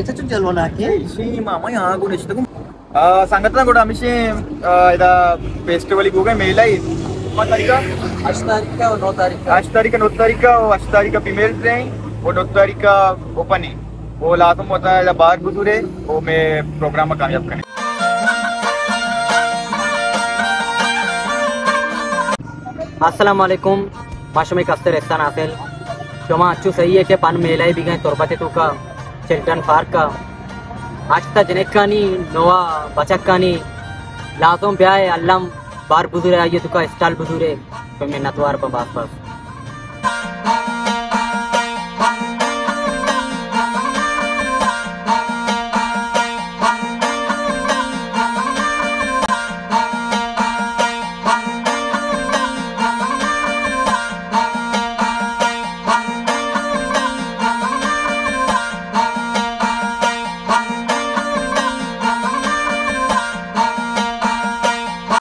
اچھا، چون جلوہ ناکے؟ ایشی ماما یہاں کو نشتہ کو۔ آ، سنگتاں گوڑا ہمیشہ، آ، ادا فیسٹیول ہی گوگا میلہ ہی۔ کتنا تاریخ؟ ہشت تاریخ کا اور نو تاریخ کا۔ ہشت تاریخ کا، نو تاریخ کا، اور ہشت تاریخ کا فیمیل ٹرین، اور نو تاریخ کا اوپن ہی۔ وہ لازم ہوتا ہے ادا باہر بزورے، وہ میں پروگرام کامیاب کریں۔ السلام علیکم، ما شمئے کستر احسان حاصل۔ شما انچو صحیح ہے کہ پن میلہ بیگیں تربت توکا، چلڈرن پارک کا۔ اچ تا جنکانی نوا بچکانی لازم بیائے الم بار بزورے، آئیے توکا اسٹال بزورے۔ تو منتوار با باس باس۔